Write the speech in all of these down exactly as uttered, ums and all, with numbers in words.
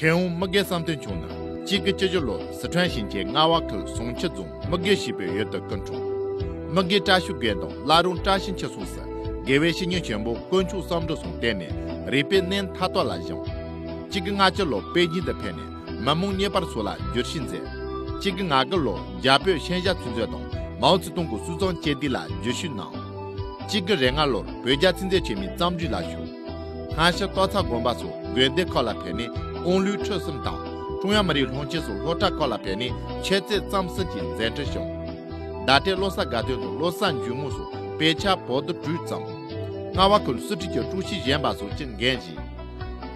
མཁས་དབང་མི་དགེ་བསམ་གཏན་མཆོག་ནི་གཅིག་དགུ་བཅུ་བཞི་ལོར་སི་ཁྲོན་ཞིང་ཆེན་རྔ་བ་ཁུལ་ཟུང་ཆུ་རྫོང་མི་དགེ་ཞེས་པའི་ཡུལ་དུ་སྐུ་འཁྲུངས། མི་དགེ་བཀྲ་ཤིས་དགེ་འདུན་བླ་རུང་བཀྲ་ཤིས་འཁྱིལ་སོང་སུ་དགེ་བའི་བཤེས་གཉེན་ཆེན་པོ་དཀོན་མཆོག་བསམ་འགྲུབ་གསུམ་བསྟེན་ནས་རིག་པའི་གནས་མཐའ་དག་ལ་སྦྱངས། གཅིག་དགུ་ལྔ་བཅུ་ལོར་པེ་ཅིན་དུ་ཕེབས་ནས་མི་མང་མཉེས་པ་སོགས་ལ་བསྒྱུར་བཤད་མཛད། གཅིག་དགུ་ལྔ་དགུ་ལོར་རྒྱ་བོད་ཤན་ཞབས་ཆོས་མཛོད་དང་མའོ་ཙེ་ཏུང་གི་སྲོལ་བཟང་སྤྱི་སྡེ་ལ་བསྒྱུར་བཤད་གནང་། གཅིག་དགུ་རེ་ལྔ་ལོར་བོད་རྒྱ་ཚིག་མཛོད་ཆེན་མོའི་རྩོམ་སྒྲིག་ལ་ཞུགས། སྔ་ཕྱི་ཏོག་ཙ་དགོན་པ་སོགས་དགོན་སྡེ་ཁག་ལ་ཕེབས་ནས་དབང་ལུང་ཁྲིད་གསུམ་དང་ཀྲུང་དབྱང་མི་རིགས་སློབ་ཆེན་སོགས་སློབ་གྲྭ་ཁག་ལ་ཕེབས་ནས་འཆད་རྩོད་རྩོམ་གསུམ་གྱི་མཛད་འཕྲིན་བྱུང་། བརྡ་སྤྲོད་བློ་གསར་དགའ་སྟོན་དང་བློ་གསར་འཇུག་ངོགས་སོགས་དཔེ་ཆ་བོད་དུ་བྲིས་བརྩམས། རྔ་བ་ཁུལ་སུ་ཁྲིད་ཀྱི་ཀྲུའུ་ཞི་གཞོན་པ་སོགས་ཀྱི་འགན་བཞེས།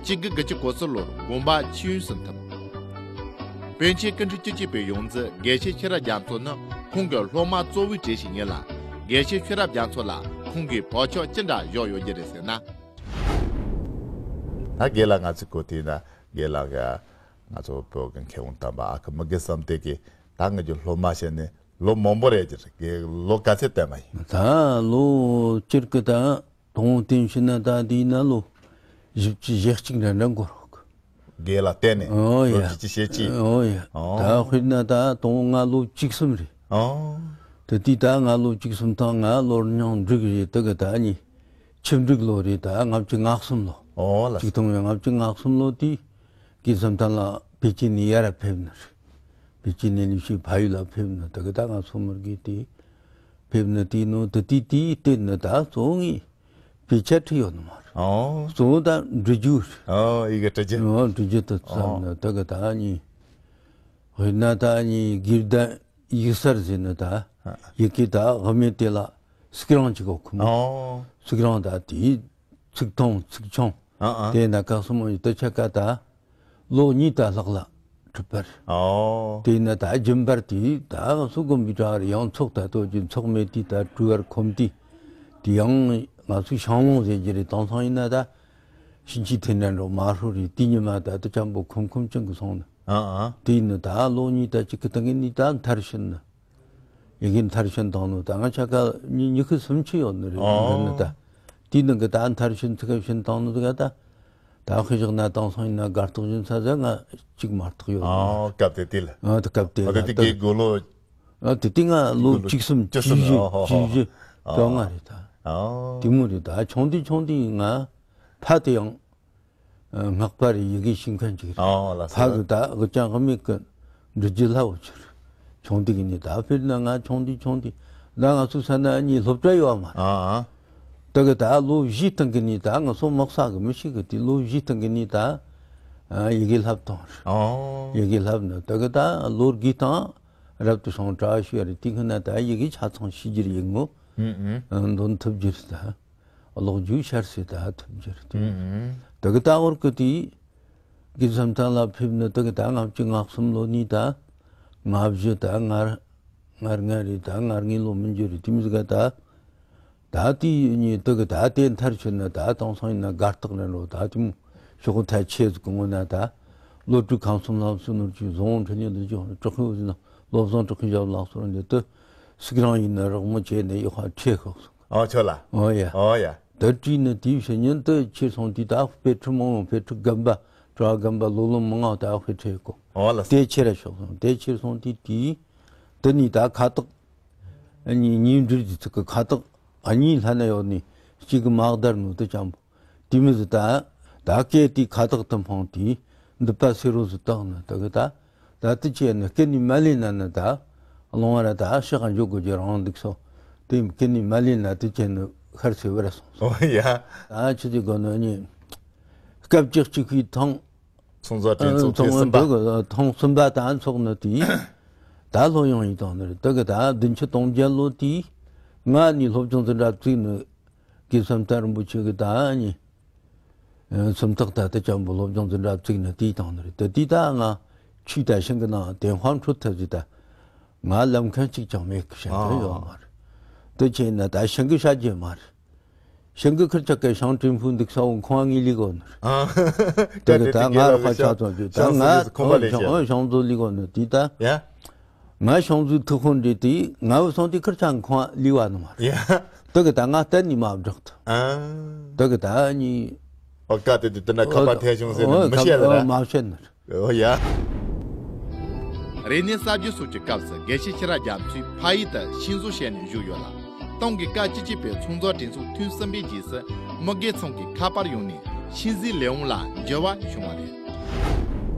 གཅིག་དགུ་དགུ་བཅུ་གོ་གསུམ་ལོར་དགོངས་པ་ཆོས་དབྱིངས་སུ་ཐིམ། པཎ་ཆེན་སྐུ་ཕྲེང་བཅུ་གཅིག་པའི་ཡོངས་འཛིན་དགེ་བཤེས་ཤེས་རབ་རྒྱ་མཚོ་ནི་ཁོང་གི་སློབ་མ་གཙོ་བོའི་གྲས་ཤིག་ཡིན་ལ། དགེ་བཤེས་ཤེས་རབ་རྒྱ་མཚོ་ལ་ཁོང་གིས་བག་ཆགས་ཅི་འདྲ་བཞག་ཡོད་རྒྱུ་རེད་ཟེར་ན། ད་རྒན་ལགས་ང་ཚོས་གོ་དུས་ན་རྒན་ལགས་ཀྱིས་ང་ཚོ་བོད་ཀྱི་མཁས་དབང་དམ་པ་ཨ་ཁུ་མི་དགེ་བསམ་གཏན་གྱིས་ད་ངེད་ཀྱི་སློབ་མ་བྱས་ནས་ལོ་མང་པོ་རེད་ཀྱི་རེད། ལོ་ག་ཚད་བསྟེན་པ་ཡིན། ད་ལོ་སྤྱིར་གི་ད་དང་པོ་བསྟེན་ཕྱིན་ན་ད་འདི་ན་ལོ་བཞི་བཅུ་ཞེ་གཅིག་འདྲ་འདྲ་འགོར་རོགས། རྒན་ལགས་བསྟེན་ནས་ཨོ་ལོ་ཡ། བཞི་བཅུ་ཞེ་གཅིག་ཨོ་ཡ། ཨོ། ད་དཔེར་ན་ད་དང་པོ་ང་ལོ་བཅུ་གསུམ་རེད། ཨོ། དེ་དུས་ད་ང་ལོ་བཅུ་གསུམ་དང་ང་ལོ་རྙིང་འབྲུག་རེད། དེ་གི་ད་གཉིས་ཆུ་འབྲུག་ལོ་རེད། ད་ལྔ་བཅུ་ང་གསུམ་ལོ། ཨོ་ལ། ཆིག་སྟོང་དང་ལྔ་བཅུ་ང་གསུམ་ལོ་དེ་དགེ་བསམ་གཏན་ལགས་པེ་ཅིན་ནས་ཡར་ཕེབས་ནི་རེད། པེ་ཅིན་ནས་ལི་ཤི་ཕ་ཡུལ་ལ་ཕེབས་ནི། དེ་གི་ད་ང་སོ་མི་དགེ་དེ་ཕེབས་ནི་དེ་ནོ་དེ་དུས་དེའི་སྟེང་ནས་ད་གཙོ་བོ་ངས་དཔེ་ཆ་ཁྲིད་ཡོད་ནི་མ་རེད། ཨོ། གཙོ་བོ་ད་འབྲི་རྒྱུ་རེད། ཨོ་ཡི་གེ་འབྲི་རྒྱུ། ཨོ་འབྲི་རྒྱུ་དེ་ཨོ་བརྩམས་ནི། དེ་གི་ད་གཉིས་དཔེར་ན་ད་གཉིས་དགེ་ལྡན་ཡིག་གསར་ཟེར་ནི་ད་ཡི་གེ་ད་དབུ་མེད་དེ་ལ་ཚིག་རིང་ཅིག་གོ་ཁུམ། ཨོ། ཚིག་རིང་ད་དེའི་ཚིག་ཐུང་ཚིག་ཆུང་། ཨ་ཨ། དེ་ན་ཁག་གསུམ་ཡོད། དེ་ཆ་ཀ་ད་ལོ་གཉིས་ད་ལྷག་ལ་གྲུབ་པར། ཨོ། དེ་ན་ད་རྒྱུན་པར་དེ་ད་སུ་དགོན་པའི་གྲྭ་བར་ཡང་ཚོགས་ད་ལྟོ་རྒྱུན་ཚོགས་མེད་དེ་ད་གྲུ་བར་ཁོམ་དེ་དེ་ཡང་ང་ཚོའི་ཤང་མོང་ཟེར་གྱི་རེད། དེང་སང་ཡིན་ན་ད་ཕྱིན་ཆད་དེ་འདྲ་འགྲོ་མ་ཧྲོ་རེད། དེ་ཉི་མ་ད་ད་ཅམ་པོ་ཁོམ་ཁོམ་ཅན་གི་སོང་ན། ཨ་ཨ། དེ་ཡིན་ན་ད་ལོ་གཉིས་ད་གཅིག་གི་སྟེང་གི་ནི་ད་མཐར་ཕྱིན་ན། ཡི་གེ་མཐར་ཕྱིན་བཏང་ནོ་ད་ང་ཆ་ཀ་ཉི་ཉི་ཤུ་སུམ་ཅུ་ཡོད་ནི་རེད། ཨོ། འདི་ནི་ད་དེའི་ནང་གི་ད་མཐར་ཕྱིན་ཚིག་ཕྱིན་བཏང་ནོ་ད་ད་ད་དཔེ་བཞག་ན་དེང་སང་ཡིན་ན་དགའ་རྟགས་ཞུ་ས་ཟ་ང་གཅིག་མ་གཏོགས་ཡོད་ནི། ཨོ་སྐབས་དེ་དེ་ལ། ཨ་ད་སྐབས་དེ་ཨོ་དེ་ལ་དེ་ད་དགེ་དགུ་ལོ། ཨ་དེ་དེ་ང་ལོ་དགུ་ལོ་བཅུ་གསུམ་བཅུ་བཅུ་གསུམ། བཞི་ཨོ་ཧོ་ཧོ། བཅུ་བཞི་ཨོ། བཅོ་ལྔ་རེད་ད། ཨོ། དེ་མོ་རེད། ད་ཆུང་དུས་ཆུང་དུས་ང་ཕ་དེ་ཡང་། སྔགས་པ་རེད། ཡི་གེ་ཤེས་མཁན་ཅིག་རེད། ཨོ་ལགས་སོ། ཕ་གི་ད་དབུ་ཅན་དབུ་མེད་ཀྱི་འབྲི་རྒྱུ་སླ་བོ་ཆེ་རེད། ཆུང་དུས་ཀྱི་ནི་ད་དཔེར་ན་ང་ཆུང་དུས་ཆུང་དུས་ད་ང་ཚོ་ས་ན་གཉིས་སློབ་གྲྭ་ཡོད་མ་རེད། ཨ་ཨ། ད་གི་ད་ལོ་བཞིའི་སྟེང་གི་ནི་ད་ང་ཚོ་མག་ས་གི་མི་ཞིག་གི་དེ་ལོ་བཞིའི་སྟེང་གི་ནི་ད་ཡི་གེ་བསླབ་བཏང་རེད། ཨོ། ཡི་གེ་བསླབ་ནི་ད་གི་ད་ལོ་དགུའི་སྟེང་རབ་ཏུ་བྱུང་གྲྭ་བ་ཞུ་ཡ་རེད། དེ་ཁོ་ན་ད་ཡི་གེ་ཆ་ཚང་ཤེས་རྒྱུ་རེད། ཡིག་ངོ་ཨུ་ཨུ་འདོན་ཐུབ་རྒྱུ་རེད་ད། ཀློག་རྒྱུ་ཤར་སེ་ད་ཐུབ་རྒྱུ་རེད། ཨུ་ཨུ། དེ་གི་ད་འོར་གི་དེ་དགེ་བསམ་གཏན་ལ་ཕེབས་ནི་དེ་གི་ད་ལྔ་བཅུ་ང་གསུམ་ལོ་ནི་ད་ལྔ་བཞི་ད་ལྔ་ལྔ་ལྔ་རེད། ད་ལྔ་ལྔའི་ལོ་མི་འགྱུར་རེད། དེ་མི་ཟིག་ག་ད་ད་དེ་ནི་དེ་གི་ད་དེ་མཐར་ཕྱིན་ནི་ད་དེང་སང་ཡིན་ན་དགའ་རྟགས་ནི་ལོ་ད་དེ་མོ་ཤོག་ཐལ་ཆེ་ཟིག་གི་ངོ་ན་ད་ལོ་དྲུག་ཁམས་གསུམ་ལམ་སུ་ནོར་གྱི་བཟང་བོ་འཕྲིན་ལས་ལུས་ཀྱི་དྲག་ཤུལ་ཟིན་ན་བློ་བཟང་དྲག་ཤུལ་ཞབས་ལགས་སོར་འདི་དུ་སིག་རང་ཡིན་ན་རག་མོ་བྱས་ནས་ཡོད་ཁ་ཁྲེ་ཤོག་སོང་། ཨོ་ཆོ་ལ། ཨོ་ཡ། ཨོ་ཡ། དེ་བྲིས་ནི་དེའི་ཕྱི་ཉིན་དུ་ཁྱེར་སོང་དུས་ད་དཔེ་ཁྲིད་མང་བོ་དཔེ་ཁྲིད་རྒན་པ་གྲྭ་རྒན་པ་ལོ་ལོ་མང་ང་ད་དཔེ་ཁྲིད་གོ། ཨོ་ལ། དེ་ཁྱེར་ར་ཤོག་སོང་། དེ་ཁྱེར་སོང་དུས་དེའི་དེ་ནི་ད་ཁ་བཏགས་གཉིས་གཉིས་འབྲུ་གི་ཚིག་གི་ཁ་བཏགས་གཉིས་ལྷན་ན་ཡོད་ནི་གཅིག་གི་མ་བརྡར་ནོ་དུ་ཅམ་པོ། དེ་མི་ཟི་ད་ད་སྐད་དེ་ཁ་བཏགས་དུ་འཕངས་ཏེ་མདུད་པ་སེ་རོ་ཟི་བཏགས་ནི་དུ་གི་ད། ད་དེ་བྱས་ནི་སྐེ་ནི་མ་ལེན་ན་ནི་ད་ལོང་བ་ར་ད་ཤག་འཇོག་དགོས་ཀྱི་རང་འདུག་སོ། དེ་སྐེ་ནི་མ་ལེན་ན་དེ་བྱས་ནི་ཤར་སེ་བར་སོང་སོ། ཨོ་ཡ། ད་ཆི་དེ་དགོས་ནི་ནི་སྐབས་ཀྱི་གཅིག་གི་ཐང་། ཚོང་ཟོག་འདྲེན་ཚོགས་ཐེངས་གསུམ་པ། ཐེངས་གསུམ་པ་ད་འཚོགས་ནི་དེ་ད་ལྷོ་ཡོང་ཡིན་དང་ནི་རེད། དེ་གི་ད་བདུན་ཅུ་དོན་བརྒྱད་ལོ་དེ་ང་ནི་སློབ་སྦྱོང་འཛིན་གྲྭ་བཙུགས་ནི། དགེ་བསམ་གཏན་རིན་པོ་ཆེ་གི་ད་ནི། སུམ་རྟགས་ད་ལྟ་ཅམ་པོ་སློབ་སྦྱོང་འཛིན་གྲྭ་བཙུགས་ནས་དེའི་དང་ནི་རེད། ད་དེའི་ད་ང་ཆུའི་ད་ཤིང་གི་ནང་དེ་དཔང་འཕྲོད་ཐབས་ཀྱི་ད་ང་ལམ་ཁན་གཅིག་ཀྱང་མེད་གི་ཤན་ད་ཡོད་མ་རེད། དེ་བྱས་ན་ད་ཤིང་གི་བྱ་རྒྱུ་མ་རེད། ཤིང་གི་ཁིར་ཆ་གི་ཤང་ཀྲིན་ཕུ་འདུག་ས་འོང་ཁོང་ངའི་ལི་གོ་ནི་རེད། དེ་གི་ད་ང་ལ་ཁ་ཆག་ཙམ་གྱི་ད་ང་ཤང་ཟོ་ལི་གོ་ནི་དེའི་ད། ང་ཤང་ཟོའི་ཐུག་ཁོང་འདྲེ་དེ་ང་བུ་སོང་དེ་ཁིར་ཆ་ཁོང་ལི་བ་ནི་མ་རེད། དེ་གི་ད་ང་གཏན་ནི་མ་བསྒྲགས་ཐུབ། དེ་གི་ད་ནི། ཨོ་ཀ་དེ་དེ་དེ་ན་ཁ་པ་ཐལ་བྱུང་ཟེར་ནི་མི་ཤེས་ལ་ར། མ་བཤད་ནི་རེད། ཨོ་ཡ། རིག་གནས་གསར་བརྗེ་སོགས་ཀྱི་སྐབས་སུ་དགེ་བཤེས་ཤེས་རབ་རྒྱ་མཚོས་ཕ་ཡུལ་དུ་ཤིང་བཟོ་བྱས་ནས་བཞུགས་ཡོད་ལ། ཏང་གི་བཀའ་བཅུ་གཅིག་པའི་ཚོགས་འཛིན་གྲོས་ཚོགས་ཐེངས་གསུམ་པའི་རྗེས་སུ་མི་དགེ་ཚང་གི་ཁ་པར་ཡོང་ནས་ཤིང་བཟོའི་ལས་དབང་ལ་འགྱུར་བ་བྱུང་བ་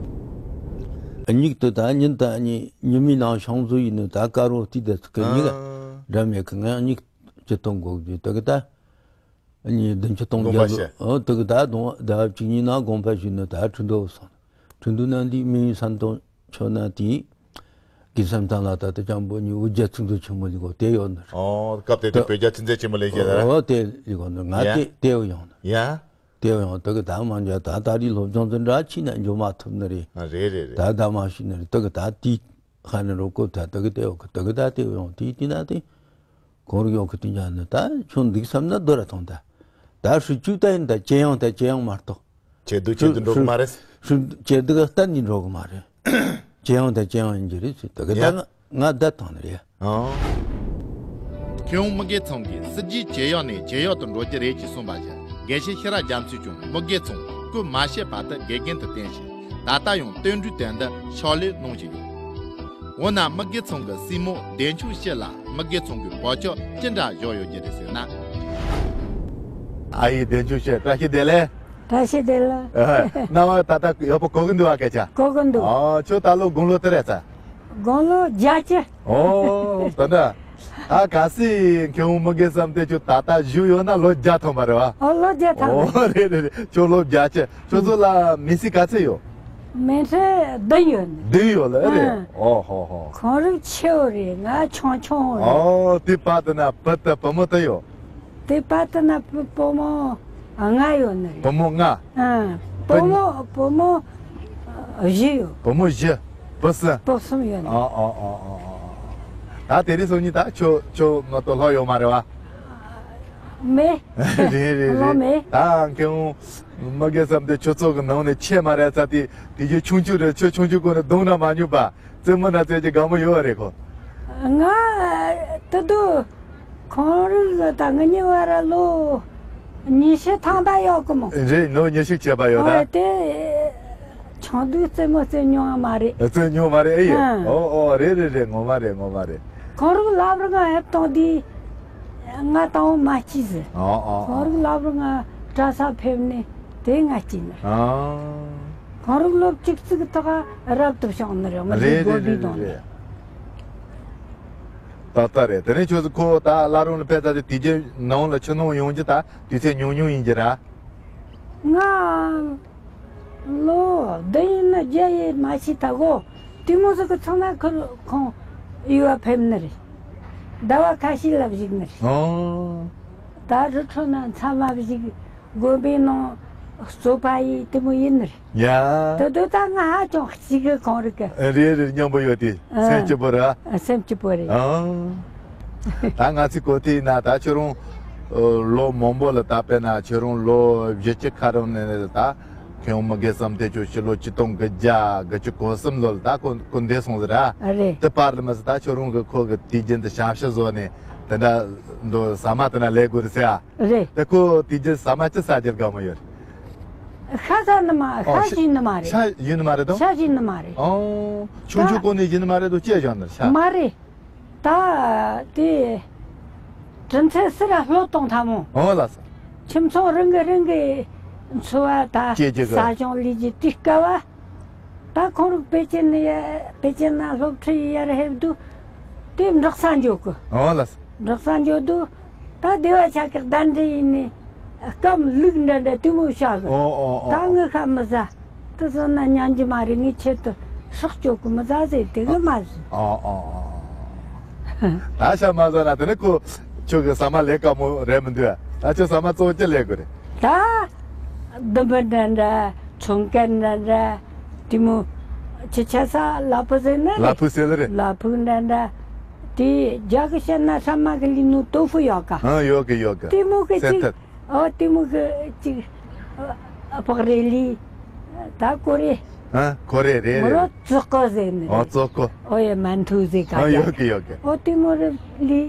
རེད། མྱིག་ཏུ་ད་ཉིན་ད་ཉི་ཉི་མའི་ནང་ཤིང་བཟོ་ཡིན་ནོ་ད་དཀར་རོ་ཏི་ད་ཚིག་གི་མྱིག་ཨ་འདྲ་མེད་གི། ང་མྱིག་ཅི་གཏོང་དགོས་ཀྱི་དེ་གི་ད། གཉིས་བདུན་ཅུ་སྟོང་དགོངས་པ་བརྒྱད་བཞེས། ཨོ་དེ་གི་ད་གདོང་ཟླ་བ་གཅིག་གཉིས་ནང་དགོངས་པ་ཞུས་ནས་ད་ཁྲི་འདུག་སོང་། ཁྲི་འདུག་ན་འདི་མི་ཡུལ་ས་མཐོང་ཆོད་ན་དེ་གི་སེམས་ཐང་ལ་ད་ལྟ་སྤྱང་པོ་གཉིས་དབུ་རྒྱལ་ཚིག་མཛོད་ཆེན་མོ་ལི་གོ་དེ་ཡོད་ནི་རེད། ཨོ་སྐབས་དེ་དུས་བོད་རྒྱལ་ཚིག་མཛོད་ཆེན་མོ་ལས་བཤད་ད་ར། ཨོ་དེ་ལི་གོ་ནི་ང་ཡ་དེ་དེ་ཡོད་ཡོང་ནི་ཡ། དེ་ཡོད་ཡོང་དེ་གི་ད་མ་འཇོག་ད་ད་རི་སློབ་སྦྱོང་ཚོ་འདྲ་ཕྱིན་ན་འཇོག་མ་ཐུབ་ནི་རེད། ཨ་རེད་རེད་རེད། ད་ད་མ་ཤི་ནི་རེད་དེ་གི་ད་དེ། ཧ་ནི་རོ་ཀོ་ད་དག་གི་ཏེ་ཡོ་གི་དག་གི་ད་ཏེ་ཡོ་ཡོང་དེ་དེ་ན་དེ་ཁོང་རིག་ཡོ་གི་དེ་ཉ་ནི་ད་ཁྱོད་འདུག་བསམ་ན་རྡོ་ར་ཐོང་ད། ད་ཧྲི་ཅུ་ད་ཡིན་ད་ཅེ་ཡང་ད་ཅེ་ཡང་མ་གཏོགས། ཅེ་སྡུག་ཅེ་སྡུག་འགྲོ་གི་མ་རེད། ཧྲི་ཅེ་སྡུག་གཏན་ནས་འགྲོ་གི་མ་རེད། ཅེ་ཡང་ད་ཅེ་ཡང་ཡིན་གྱི་རེད་ཟེར་དག་གི་ད་ཡ། ང་ང་ད་ཐང་ནི་རེད། ཨང་། མཁས་དབང་མི་དགེ་ཚང་གིས་སྲིད་རྒྱུད་ཇེ་ཡག་ནས་ཇེ་ཡག་ཏུ་འགྲོ་རྒྱུ་རེད་ཅེས་གསུངས་པ་བཞིན་དགེ་བཤེས་ཤེས་རབ་རྒྱ་མཚོས་ཀྱང་མི་དགེ་ཚང་སྐུ་མ་གཤེགས་བར་དུ་དགེ་རྒན་དུ་བསྟེན་ཞིང་ད་ལྟ་ཡང་བསྟན་འགྲོའི་དོན་དུ་ཕྱག་ལས་གནང་བཞིན་ཡོད། འོ་ན་མི་དགེ་ཚང་གི་སྲས་མོ་བདེ་མཆོག་སྐྱིད་ལ་མི་དགེ་ཚང་གི་བག་ཆགས་ཅི་འདྲ་བཞག་ཡོད་རྒྱུ་རེད་ཟེར་ན། ཨ་ཡེ་བདེ་མཆོག་སྐྱིད་བཀྲ་ཤིས་བདེ་ལེགས། བཀྲ་ཤིས་བདེ་ལེགས། ཨ། སྣང་བ་ད་ལྟ་ཡག་པོ་གོ་གི་འདུག་བ་སྐད་ཆ། གོ་གི་འདུག་ཨ་ཁྱོད་ད་ལོ་དགུང་ལོ་དུ་རེད་ས། དགུང་ལོ་བརྒྱད་ཅུ། ཨོ་ད་ད། ཨ་ག་སི་མཁས་དབང་མི་དགེ་བསམ་གཏན་ཁྱོད་ད་ལྟ་བཞུགས་ཡོད་ན་ལོ་བརྒྱ་ཐམ་པ་རེད་བ། ཨོ་ལོ་བརྒྱ་ཐམ་པ། ཨོ་རེད་རེད་རེད་ཁྱོད་ལོ་བརྒྱད་ཅུ། ཁྱོད་ཚོ་ལ་མི་སི་ག་ཚད་ཡོད། མི་སི་བདུན་ཡོད་ནི། བདུན་ཡོད་ལ་རེད། ཨང་། ཨོ་ཧོ་ཧོ། ཁོང་རིགས་ཆེ་བོ་རེད་ང་ཆུང་ཆུང་བོ་རེད། ཨོ་དེ་པ་དེ་ན་བུ་དང་བུ་མོ་དེ་ཡོད། དེ་པ་དེ་ན་བུ་བུ་མོ་ལྔ་ཡོད་ནི་རེད། བུ་མོ་ལྔ། ཨང་། བུ་བུ་མོ་བུ་མོ་བཞི་ཡོད། བུ་མོ་བཞི། བུ་གསུམ། བུ་གསུམ་ཡོད་ནི། ཨོ་ཨོ་ཨོ་ཨོ་ཨོ། ད་དེ་རིང་སང་ཉིན་ད་ཁྱོད་ཁྱོད་ང་ཏོ་ལྷོ་ཡོད་མ་རེད་བ། མེད། རེད་རེད་ལྷོ་རེད། མེད། ད་མཁས་དབང་མི་དགེ་བསམ་གཏན་ཁྱོད་ཚོ་གི་ནང་ནས་ཆེ་མ་རེད་ས་དེ་དེ་རྒྱུ་ཆུང་ཆུང་རེད། ཁྱོད་ཆུང་ཆུང་གོ་ནས་རྡུང་ན་མ་མྱོང་པ། རྩེད་མོ་ན་རྩེད་ཀྱི་དགའ་མོ་ཡོད་རེད་ཁོ། ང་ད་དུ་ཁོང་རིགས་ད་ངི་ཉི་བ་ར་ལོ་ཉི་ཤུ་ཐང་ད་ཡོད་གི་མོ། རེད་ལོ་ཉི་ཤུ་བྱས་པ་ཡོད་ད། ཨོ་དེ་ཆུང་དུས་རྩེད་མོ་རྩེད་མྱོང་ང་མ་རེད། རྩེད་མྱོང་མ་རེད་ཨེ་ཡོད། ཨང་། ཨོ་ཨོ་རེད་རེད་རེད་ངོ་མ་རེད་ངོ་མ་རེད། ཁོང་རིགས་ལབ་ར་ང་ཧེབ་གཏོང་དུས་ང་དང་བོ་མ་སྐྱིད་ཟེར། ཨོ་ཨོ་ཁོང་རིགས་ལབ་ར་ང་གྲྭ་ས་ཕེབས་ནས་དེ་ང་སྐྱིད་ནི། ཨོ། ཁོང་རིགས་ལོ་བཅུ་གཅིག་ཐོག་རབ་ཏུ་བྱུང་ནི་རེད། ང་རེད་རེད་རེད་རེད་རེད། ད་ལྟ་རེད། དེ་ནས་ཁྱོད་ཚོ་ཁོ་ད་བླ་རུང་ལ་ཕེབས་ཚར་ཏེ་དེ་རྗེས་ནང་ལ་ཕྱིར་ནང་ཡོང་རྒྱུ་ད་དུས་ཚོད་ཉུང་ཉུང་ཡིན་གྱི་ར། ང་ལོ་བདུན་ཡིན་ན་བརྒྱད་ཡིན་མ་ཤེས་ད་གོ། དེ་མོ་ཟིག་གི་ཚང་ན་ཁོ་ཁོང་ཡུལ་བ་ཕེབས་ནི་རེད། ཟླ་བ་ཁ་ཤས་ལ་བཞུགས་ནི་རེད། ཨོ། ད་རི་ཁྲོད་ན་མཚམས་མ་བཞུགས། དགོན་པའི་ནང་རྩོད་པ་ཡིན་དེ་མོ་ཡིན་ནི་རེད། ཡ། དེ་དུས་ད་ང་ཧ་ཅང་གཅིག་གི་གང་རིག་གི། རེད་རེད་མཉམ་པོ་ཡོད་དེ། ཨ། སེམས་སྐྱིད་པོ་རེད། ཨ། སེམས་སྐྱིད་པོ་རེད། ཨང་། ད་ང་ཚོའི་གོ་ཐོས་ཡིན་ན་ད་ཁྱོད་རང་ལོ་མང་པོ་ལ་ད་དཔེར་ན་ཁྱོད་རང་ལོ་བཞི་བཅུ་ཁ་རང་ནས་ད་མཁས་དབང་མི་དགེ་བསམ་གཏན་ཁྱོད་ཕྱི་ལོ་ཆིག་སྟོང་དགུ་བརྒྱ་དགུ་བཅུ་གོ་གསུམ་ལོ་ལ་ད་ཁོ་སྐུ་འདས་སོང་ཟེར་ར། རེད། དེ་བར་ལ་མི་ཟེར་ད་ཁྱོད་རང་གི་ཁོ་གི་དུས་རྒྱུན་དུ་ཞབས་ཕྱི་བཟོ་ནས་དེ་འདྲ་འདུག་ཟ་མ་དེ་ན་ལས་དགོས་རེད་ཟེར་ཨ། རེད། དེ་ཁོ་དེ་རྗེས་ཟ་མ་ཅི་ཟ་རྒྱུར་དགའ་མོ་ཡོད། ཤ་ཟ་ནི་མ་ཨོ་ཤ་ཤ་ཞིག་ནི་མ་རེད། ཤ་ཡིན་ནི་མ་རེད་དོ། ཤ་ཞིག་ནི་མ་རེད། ཨོ། ཆུང་ཆུང་ད་གོ་ནས་ཡིན་ནི་མ་རེད་དོ་ཅི་བཞག་ནི་ཤ། མ་རེད། ད་དེ་དྲིན་ཚེ་སི་ར་ལྷོ་གཏོང་ཐལ་མོ། ཨོ་ལགས་སོ། ཁྱིམ་ཚང་རང་གི་རང་གི་འཚོ་བ་ད་སྐྱེལ་རྒྱུ་གི་ས་ཞིང་ལས་རྒྱུ་དེ་དཀའ་བ། ད་ཁོང་རང་པེ་ཅིན་ནས་ཡ་པེ་ཅིན་ན་སློབ་ཁྲིད་ཡར་ཕེབས་དུས་དེ་འབྲོག་ས་འགྱོ་གི། ཨོ་ལགས། འབྲོག་ས་འགྱོ་དུས་ད་སྡེ་བ་ཆ་གི་གདན་འདྲེན་ཡིན་ནས་སྐམ་ལུག་འདྲ་འདྲ་དེ་མོ་བྱ་གི། ཨོ་ཨོ་ཨོ། ད་ངི་ཁ་མི་ཟ། དེ་ཟ་ན་ཉན་གྱི་མ་རེད། ངའི་ཆེད་དུ་སྲོག་སྐྱོབ་གི་མི་ཟ་ཟེར་དེ་གི་མ་ཟོས། ཨོ་ཨོ་ཨོ། ད་ཤ་མ་ཟ་ན་དེ་ནི་ཁོ་ཁྱོད་ཀྱི་ཟ་མ་ལས་དཀའ་མོ་རེད་མི་འདུག་ད་ཁྱོད་ཟ་མ་གཙོ་བོ་ཅི་ལས་དགོས་རེད། ད་ཟླུམ་པོ་འདྲ་འདྲ་ཚོང་ཀན་འདྲ་འདྲ་དེ་མོ་ཁྱི་ཆ་ས་ལ་ཕུག་ཟེར་ན་རེད། ལ་ཕུག་ཟེར་ལ་རེད། ལ་ཕུག་འདྲ་འདྲ་དེ་རྒྱ་གི་བཤད་ན་ཧྲ་མ་གི་ལི་ནུ་ཏོ་ཧྥུ་ཡོད་ག་ཨ་ཡོད་གི་ཡོད་གི། དེ་མོ་གི་སེམས་ཅིག་ཐད། ཨོ་དེ་མོ་གི་ཅིག་ཨ་ཕག་རེ་ལི་ད་ཀོ་རེ། ཨ་ཀོ་རེ་རེད་མོ་རེད། རོ་ཙོག་ཀོ་ཟེར་ནི་ཨོ་རེད། ཙོག་ཀོ། ཨོ་ཡ་མན་ཐུ་ཟེར་ག་ཨ་ཡོད་གི་ཡོད་གི། ཨོ་དེ་མོ་རེ་ལི་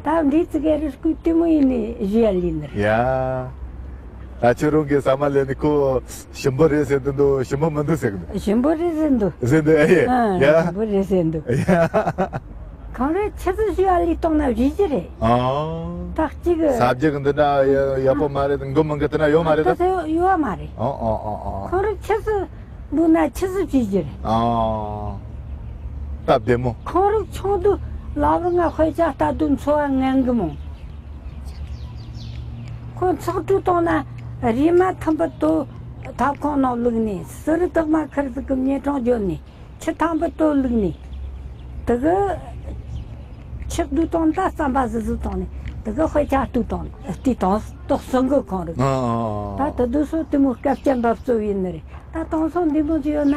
ད་འདི་ཙི་གེ་རེ་སྐུ་དེ་མོ་ཡིན་ནི་བཞི་ཡ་ལི་ནི་རེད། ཡ། ད་ཁྱོད་རང་གི་ཟ་མ་ལས་ནི་ཁོ་ཞིམ་པོ་རེད་ཟེར་དུ་འདུག་ཞིམ་པོ་མི་འདུག་ཟེར་གི་འདུག་ཞིམ་པོ་རེད་ཟེར་འདུག་ཟེར་འདུག་ཨེ་ཡ། ཨ། ཡ། ཞིམ་པོ་རེད་ཟེར་འདུག་ཡ། ཁོང་རང་ཆུ་ཚོད་བཞི་བ་ལས་གཏོང་ན་བཞི་བཞི་རེད། ཨ། ད་གཅིག་གི་ས་རྒྱུ་གི་འདི་འདྲ་ཡག་པོ་མ་རེད། མགོ་མང་གི་དེ་འདྲ་ཡོད་མ་རེད་ད། ད་ཡོད་མ་རེད། ཨོ་ཨོ་ཨོ་ཨོ། ཁོང་རང་ཆུ་ཚོད་འདུག་ན་ཆུ་ཚོད་བཞི་བཞི་རེད། ཨ། སྟབས་བདེ་མོ། ཁོང་རང་ཆུང་དུས་ལ་བུ་ང་དཔེ་ཆ་ལྟ་དུས་འཚོ་བ་ངན་གི་མོ། ཁོ་ཚགས་ཁྲུས་གཏོང་ན་རེམ་མ་ཐུམ་པ་དོ་ཐབ་ཁུང་ནང་བླུགས་ནས་སི་རི་དག་མ་ཁར་ཟིག་གི་མཉེ་གྲོང་བརྗོད་ནས་ཆུ་ཐང་པ་དོ་བླུགས་ནས་དེ་གི་ཆག་བསྡུས་བཏང་ད་རྩམ་པ་ཟི་ཟི་བཏང་ནས་དེ་གི་དཔེ་ཆ་བཏུས་བཏང་ནས་བལྟས་བཏང་ཏོག་སོང་གི་ཁོང་རིག་ཨ་ཨ་ཨ། ད་དེ་དུས་སུ་དེ་མོ་སྐབས་ཀྱི་འབབ་རྩོལ་ཡིན་ནི་རེད། ད་དེང་སང་འདི་མོ་ཟིག་ཡོད་ན་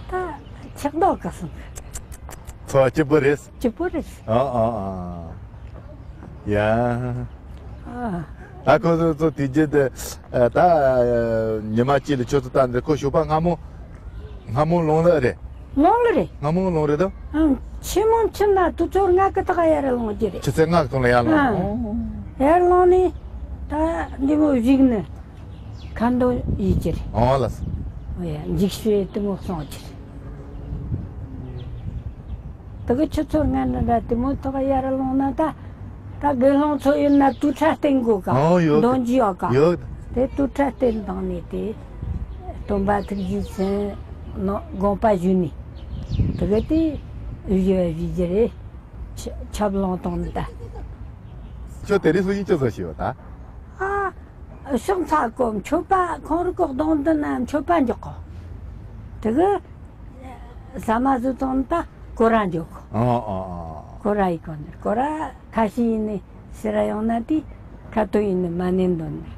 ད་ཆག་མདོག་ག་སོང་། འཚོ་བ་སྐྱིད་པོ་རེད། སྐྱིད་པོ་རེད། ཨ་ཨ་ཨ། ཡ། ཨ། ད་ཁོ་ཚོ་ཚོ་དེ་རྗེས་དེ་ད་ཉི་མ་གཅིག་ལ་ཁྱོད་ཚོ་ད་འདི་ཁོ་ཞོགས་པ་སྔ་མོ་སྔ་མོ་ལོང་ལ་རེད། ལོང་ལ་རེད། སྔ་མོ་ལོང་རེད་དོ། ཨང་། ཆི་མོ་ཆི་ན་དུ་ཚོར་ང་གི་ཐག་ཡར་ལོང་རྒྱུ་རེད། ཆུ་ཚོད་ལྔ་གི་སྟོང་ལ་ཡར་ལོང་། ཨང་། ཡར་ལོང་ནས་ད་འདི་མོ་བཞུགས་ནས། ཁ་འདོན་ཡིད་ཀྱི་རེད། ཨོ་ལགས་སོ། ཨོ་ཡ། འཇིགས་བྱེད་གཏི་མུག་སོང་ཀྱི་རེད། དེ་གི་ཆུ་ཚོད་ལྔ་འདྲ་འདྲ་གཏི་མུག་ཐོག་ཡར་ལོང་ན་ད། ད་དགེ་སློང་ཚོ་ཡིན་ན་དུར་ཁྲོད་བསྟེན་དགོས་ག་ཨོ་ཡོད། འདོན་རྒྱུ་ཡོད་ག་ཡོད། དེ་དུར་ཁྲོད་བསྟེན་བཏང་ནས་དེ། སྟོན་པ་ཐུགས་རྗེ་ཆེན་ནོ་དགོངས་པ་ཞུས་ནས། དེ་གི་དེ་བཞི་བཞི་རྒྱུ་རེད། ཆ་ཆབ་ལོང་བཏང་ནས་ད། ཁྱོད་དེ་རིང་སུ་ཡིན་ཅི་བཟོ་ཞེས་པ་ད། ཨ། ཕྱག་འཚལ་གོ་མཆོད་པ་ཁོང་རང་གི་གདོང་མདུན་ན་མཆོད་པ་འཇོག་གོ། དེ་གི་ཟ་མ་ཟོས་བཏང་ད་སྐོར་ར་འཇོག་གོ། ཨ་ཨ་ཨ། སྐོར་ར་ཡི་གོ་ནི་སྐོར་ར་ཁ་ཤས་ཡིན་ནི་ཕྱིར་ར་ཡོང་ན་དེ་ཁ་ཏོན་ཡིན་ནི་མ་ནེ་འདོན་ནི།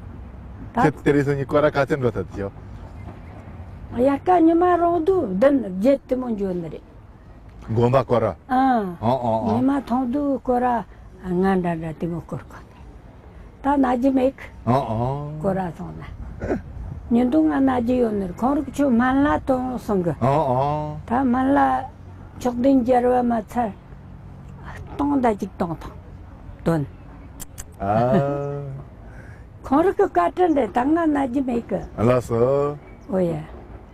ད་ཁྱེད་དེ་རིང་སང་ཉིན་སྐོར་ར་ག་ཚོད་འགྲོ་ཐུབ་ཀྱི་ཡོད། དབྱར་ཁ་ཉི་མ་རང་དུ་བདུན་བརྒྱད་དེ་མོ་འགྱོ་ནི་རེད། དགོན་པ་སྐོར་ར། ཨང་། ཨོ་ཨོ་ཨོ། ཉི་མ་ཐོང་དུས་སྐོར་ར་ལྔ་འདྲ་འདྲ་དེ་མོ་སྐོར་གོ། ད་ན་རྒྱུ་མེད་གི་ཨོ་ཨོ། སྐོར་ར་སོང་ན། ཉིན་དུ་ང་ན་རྒྱུ་ཡོད་ནི་རེད། ཁོང་རིག་ཆུ་སྨན་བླ་གཏོང་སོང་གི་ཨོ་ཨོ། ད་སྨན་བླ་མཆོག་ལྡན་རྒྱལ་བ་མ་ཚར་སྟོང་ཟླ་གཅིག་གཏོང་ཐང་དོན། ཨ། ཁོང་རིག་གི་བཀའ་དྲིན་རེད། ད་ང་ན་རྒྱུ་མེད་གི་ལགས་སོ། ཨོ་ཡ།